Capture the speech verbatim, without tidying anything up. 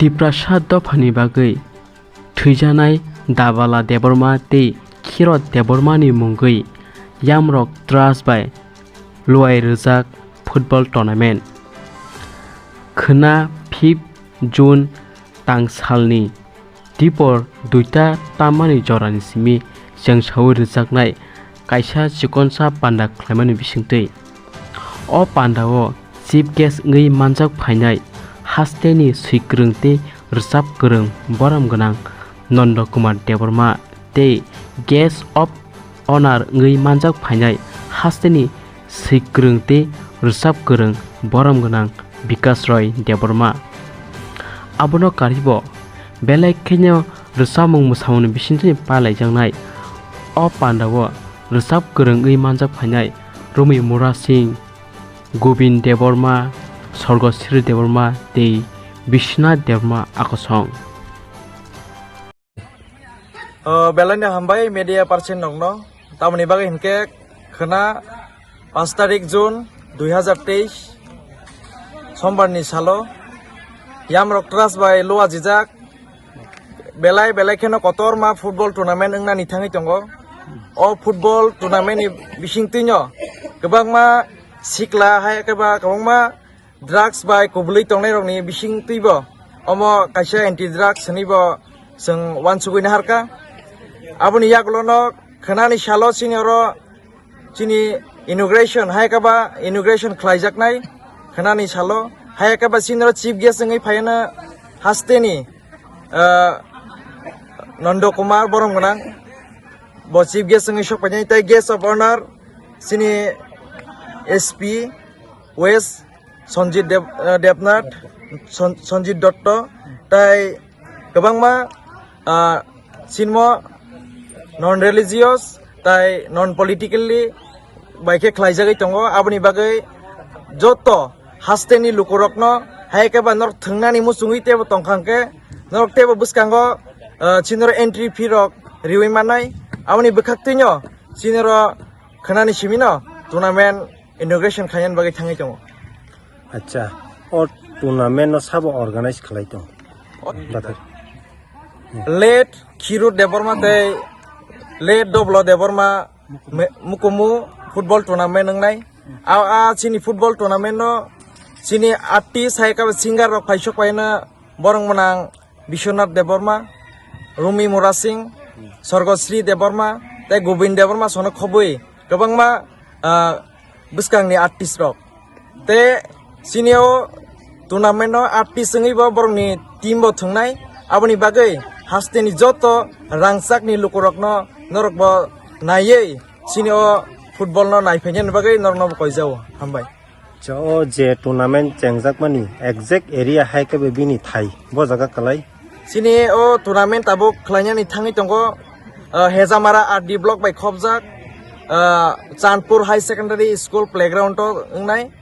Tiprasa dophani bagwi thwijanai Dabala Debbarma tei Khirot Debbarmani mungwi Yamrok Trust bai luai rwjak football tournament. Khwna fifth June tang salni dipor duita tammani jorani simi chwngsaui rwjaknai kaisa chikonsa panda khlaimani bisingtwi. O pandao chief guest wngwi manjak phainai hasteni swikwrwng tei rwchap kwrwng borom gwnang Nondo Kumar Debbarma tei guest of honor wngwi manjak phainai hasteni swikwrwng tei rwchap kwrwng borom gwnang Bikash Roy Debbarma. Abono karibo belai kheno rwchapmung mwsamungni bisingtwi palaijaknai o pandao rwchap kwrwng wngwi manjak phainai Rumi Mura Singh, Gobind Debbarma, Sorgo Sri Debbarma tei Biswanath Debbarma akosong. O, belai no hambai media person nokno. Tamoni bagwi hinkhe khwna paanch tarik June dui hazar teis, Sombar ni salo Yamrok Trust bai luajijak belai belai kheno kotorma football tournament wngnani thangwi tongo. O football tournament ni bisingtwino kwbangma sikla hai khe ba kwbangma drugs bai kubulwi tongnairokni bisingtwibo omo kaisa anti drugs hwnwibo chwng uansugwi naharkha. Aboni yagulono khwnani salo chini oro chini inauguration hai khe ba inauguration khlaijaknai khwnani salo hai khe ba chini oro chief guest wngwi phaiano hasteni, ah, Nondo Kumar borom gwnang bo chief guest wngwi sok phainai tei guest of honor chini S P West Sanjit Dev-, eh, Devnath, San-, Sanjit Dotto, tai kwbangma, ah, sinmo non religious tai non politically bai khe khlaijagwi tongo. Aboni bagwi joto hasteni lukurokno hai khe ba norok thwngnani muchungwi teibo tongkha hwnkhe norok teibo bwskango, ah, chini oro entry fee rok riwi mannai. Aboni bwkhaktwino chini oro khwnani simino tournament inauguration khainani bagwi thangwi tongo. Acha, o tournament no sabo organize khlai tong? O Bathar. Late Khiru Debbarma tei late Doblo Debbarma me-, Mukumu football tournament wngnai. A, a chini football tournament no chini artist hai khe singer rok phaisok paina borok mwnang Biswanath Debbarma, Rumi Murasing, Sorgosri Debbarma, tei Gobind Debbarma sono khobwi kwbangma, ah, bwskangni artist rok. Tei chini o tournament o artist wngwi bo borokni team bo thwngnai. Aboni bagwi hasteni joto rangchakni lukurokno norok bo naiwi chini o football no naiphainani bagwi norokno bo koijao. Hambai. Cha o je tournament chengjakmani exact area hai khe be bini thai bo jaga kwlai? Chini o tournament tabuk khlainani thangwi tongo, ah, Hejamara R D block bai khopjak, ah, Chandpur High Secondary School playground o wngnai.